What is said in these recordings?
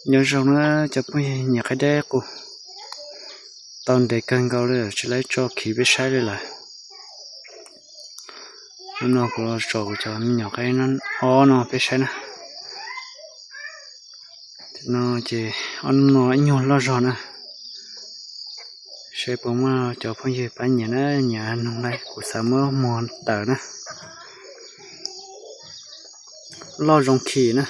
Nyob zoo na cov phooj ywg nyiam qaib dab qus, tau ntev kawg nkaus li tsis tau tso khi peb saib li lawm. Hnub no kuv los tso kuv cov me nyuam qaib ob no peb saib na. No ces ob hnub no ib nyuag loj zog na, saib puas muaj cov phooj ywg pab nyiam na, nyiam noog lawm kuv xav muab muag tawm na. Loj zoo khi na,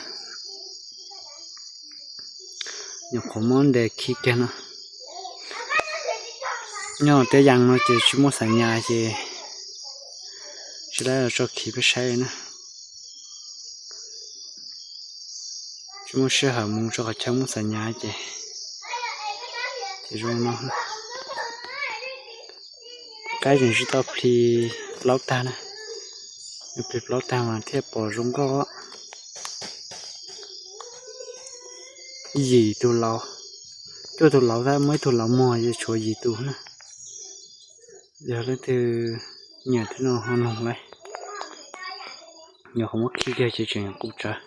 nyuam qhuav muab ntes khi kiag no. Nyob teb yas no ces tsis muaj xav nyas ces tsis tau tso khi peb saib li na. Tsis muaj sij hawm mus rau qhov chaw muaj xav nyas ces, ces zoo no. Qaib tseem tsis tau plis plaub tag na, plis plaub tag mas thiaj pom zoo nkauj. Yim tus laus, cuaj tus laus tab muaj ib tug laus muag ces tshuav yim tus na. Yog leej twg nyiam thiab no ho noog lawm. Nyuam qhuav muab khi kiag ces tseem qus tsawv.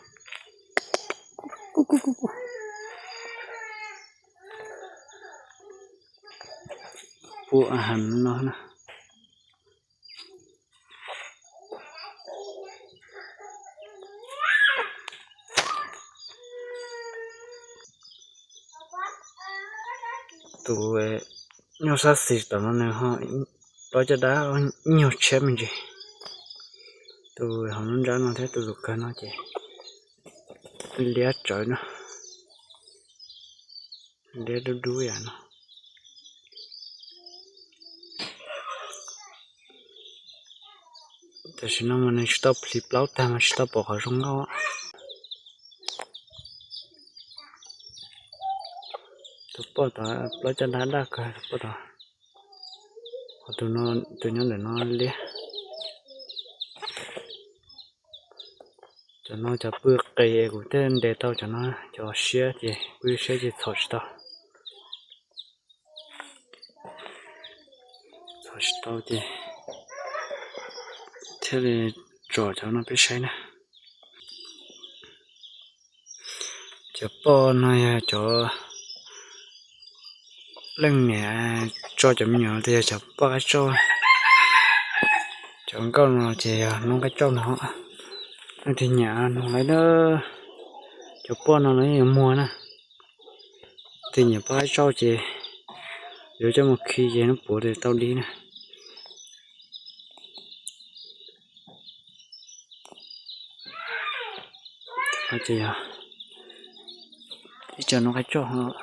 Pub a has no na. Tus nyuj sab xis tom no nws ho plaub caj dab ib nyuag tshiab me ntsis. Tus hauv lub nrab no thiab tus tus kawg no ces liab tsawv no, liab dub dub yam no. Tam sim no mas nws tsis tau plis plaub tag mas tsis tau pom qhov zoo nkauj. Tus poj tod plaub caj dab daj kawg tus poj tod. Ho tus no, tus nyob ntawm no liab. Cov no cov pw qis kuv thiaj ntes tau cov no, cov siab ces pw siab ces txhom tsis tau. Txhom tsis tau ces thiaj li tso cov no peb saib na. Cov poj no yog cov leej niam tso cov me nyuam los yog cov poj qaib tsauj. Cov nkauj no ces yog noob qaib tsauj no. Leej twg nyiam noog lawm na, cov poj no los yeej yuav muag na. Leej twg nyiam poj qaib tsauj ces yuav coj mus khi ces hnub puav ces tau dib na. Ces yog ib co noob qaib tsauj.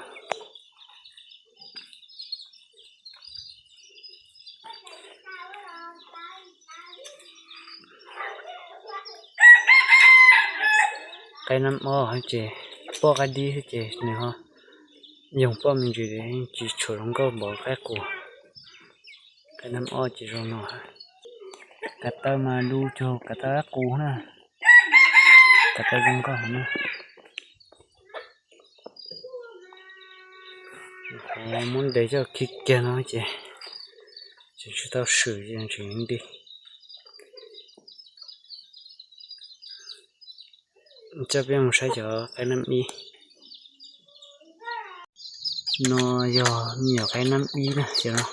Qaib nab ob ces poj qaib dib xwb ces nws ho yoog poj me ntsis, tsis tshua zoo nkauj npaum qaib qus. Qaib nab ob ces zoo no. Kav taw mas du cuag kav taw qaib qus na, kav taw zoo nkauj na. Muab ntes coj khi kiag no ces tseem tsis tau swm ces tseem nti. Coj peb mus saib cov qaib nab ib. No yog me nyuam qaib nab ib na, cov no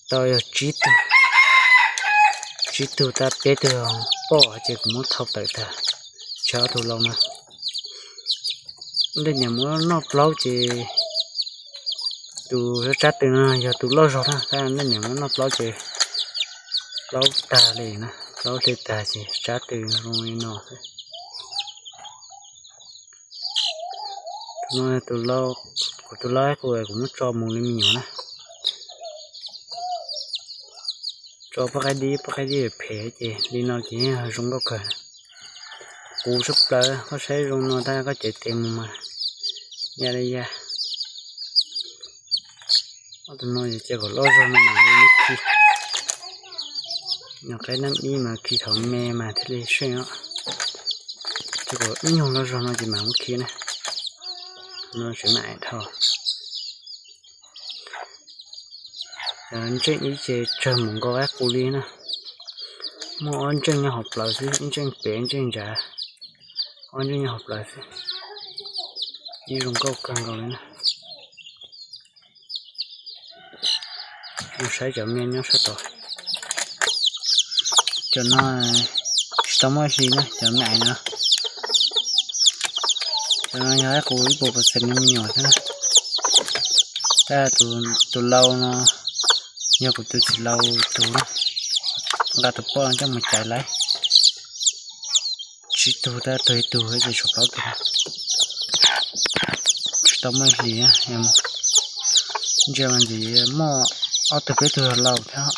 tau yog tsib tug, tsib tug tab peb tug poj ces kuv muab thau tawm tag, tshuav ob tug laus na. Leej niam muab noj plaub ces tus tsab tw no yog tus loj zog na, tab leej niam muab noj plaub ces plaub tag li na, plaub hle tag ces tsab tw zoo li no xwb. Tus no tus laus, kuv tus laus kuv, kuv muab tso mus li me nyuam na. Tso poj qaib dib, poj qaib dib phem ces li no ces yeej zoo nkauj kawg. Qus sab plaws, koj saib zoo no tab koj cev tes mus mas ya li ya. Ob tug no ces kom loj zog no mam li muab khi. Nyuam qaib nab ib mas khi thaum me mas thiaj li seej os. Ces kom ib nyuag loj zog no ces mam muab khi na. No tseem mam dhau. Ntseej ib ces tsawg mus nkaus qaib qus li na. Muaj ob ntseej nyob hauv plawv xwb, ib ntseej pem ib ntseej ntsav, ob ntseej nyob hauv plawv xwb. Ib zoo nkauj kawg nkaus li na. Mus saib cov me nyob sab tod. Cov no tsis tau muaj hli na, cov me aiv no. Cov no yog ib qus ib puas percent me nyuam thiab na. Tab tus lau no yog kuv tus txiv lau tug na, nqa tus poj coj mus caiv lawm. Tsib tug tab tug ib tug ces tshuav plaub tug. Tsis tau muaj hlis, ntsia mas ntxim muaj ob tug peb tug yog lau thiab.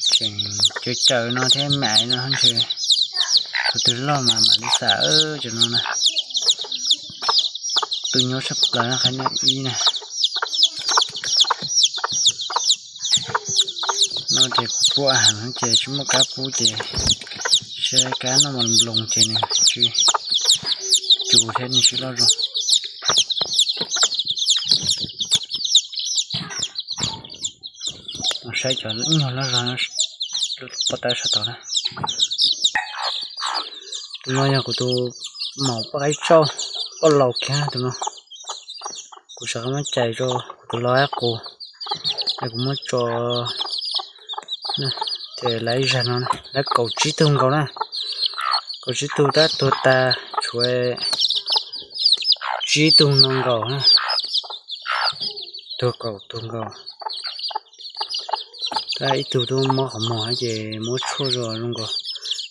Tseem caws caws no thiab mam no ntshe tus twg loj mas mam li xam cov no na. Tus nyob sab plaws no qhia nej ib na. No ces kuv pub a has no ces tsis muaj kab pub ces saib kab noj mas nploos ces nws tsis cu thiab nws tsis loj zoo. Saib cov ib nyuag loj zog, poj tawb sab tod na. Tus no yog kuv tus maum poj qaib tsauj, poj laus kiag tus no. Kuv xav muab cais rau kuv tus lau ib qus, es kuv muab tso ces lawv ib zag no, lawv kaum tsib tug nkaus na. Kaum tsib tug tab tuag tas tshuav tsib tug no nkaus na. Tuag kaum tug nkaus. Tab ib tug twb mob qhov muag ces muab tshuaj zog zoo nkaus,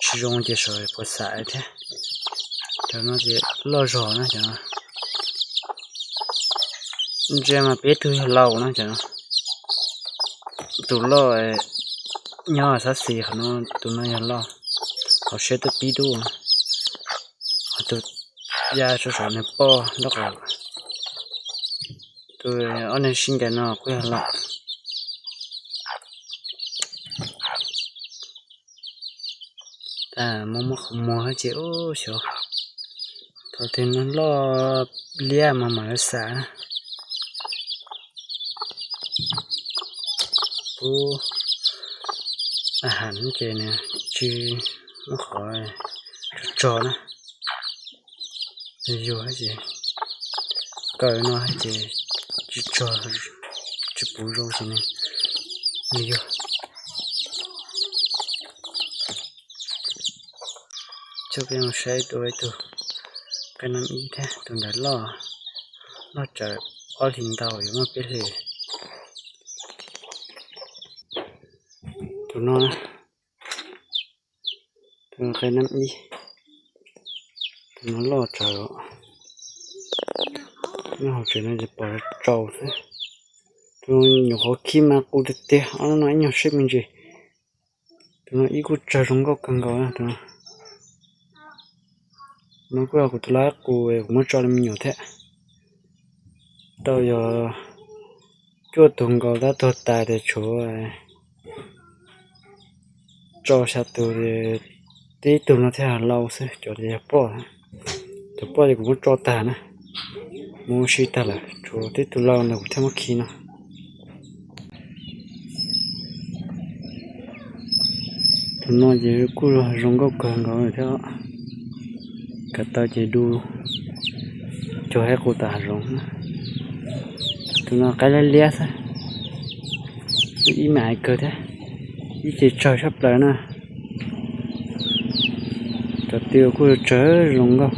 tsis zoo ces sawv puas xam thiab. Cov no ces loj zog na cov no. Ntsia mas peb tug yog lau na cov no. Tus loj nyob sab xis qhov no, tus no yog loj, hauv siab twb pib dub. Tus ya sab saum nws poj nraub qaum. Tus ob neeg sib ncaim no kuj yog lau. Muab muab qhov muag ces ub xyov, thaum twg no loj liab mas mam li xam. Pub a has ces nws tsis muaj qhov tso na. Yus ces kaw no ces tsis tso, tsis puv zoo ces nws yog. Coj peb mus saib dua ib tug qaib nab ib thiab, tus ntawd loj, loj tsawv, ob hlis ntau yuav muaj peb hlis. Tus no, tus qaib nab ib, tus no loj tsawv, nyob hauv tsev no ces pom tsau xwb. Tus nyuam qhuav khi mas qus tiag tiag, ob lub no ib nyuag siab me ntsis. Tus no ib kuj tsawg zoo nkauj kawg nkaus na tus no. No kuj yog kuv tus lau qus kuv muab tso li me nyuam thiab. Tau yog cuaj tug nkaus tab tuag tas ces tshuav tso xya tus, tib tug no thiaj lau xwb, cov yog poj. Cov poj ces kuv muab tso tag na, muab si tag lawm, tshuav tib tug lau ntawd kuv thiaj muab khi no. Tus no ces kuj zoo nkauj kawg nkaus thiab. Kav taw ces du cuag ib qus tas hav zoov. Tus no qaib liab liab xwb, ib me aiv kawg thiab, ib ce tsawg tshaj plaws na. Cov tw kuj tsawg zoo nkauj.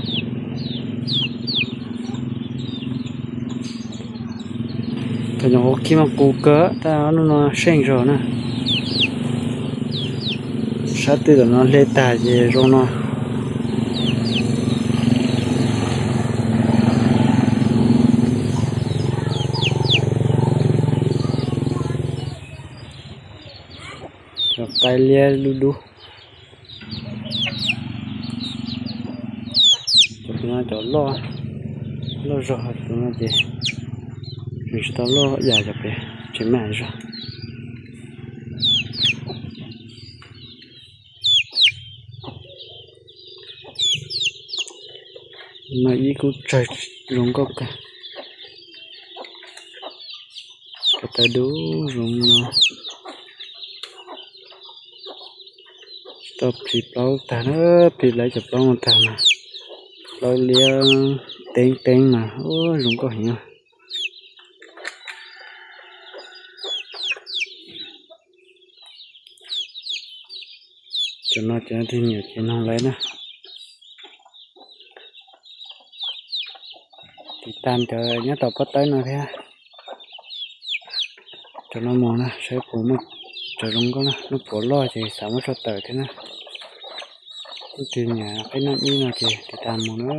Cov nyuam qhuav khi mas qus kawg tab hnub no seej zog na. Sab twg tom no hle tag ces zoo no. Cov qaib liab dub dub. Cov pem no cov loj, loj zog, tus no ces nws tsis tau loj ib yam cov pem, tseem me zog. No ib kuj tsawg zoo nkauj kawg. Cov taw dub zoo no. Tau plhis plaub tag na, plhis lawv cov plaub no tag mas, plaub liab teeb teeb mas ua zoo nkauj heev. Cov no ces tig niam ces noog lawv na. Tiv tas cov nyob tom pob tawb no thiab. Cov no mus na saib puas muaj cov zoo nkauj na, lub puav loj ces xav muab tso tawm thiab na. Tig niam qeb naj ib no ces tiv tas mus na.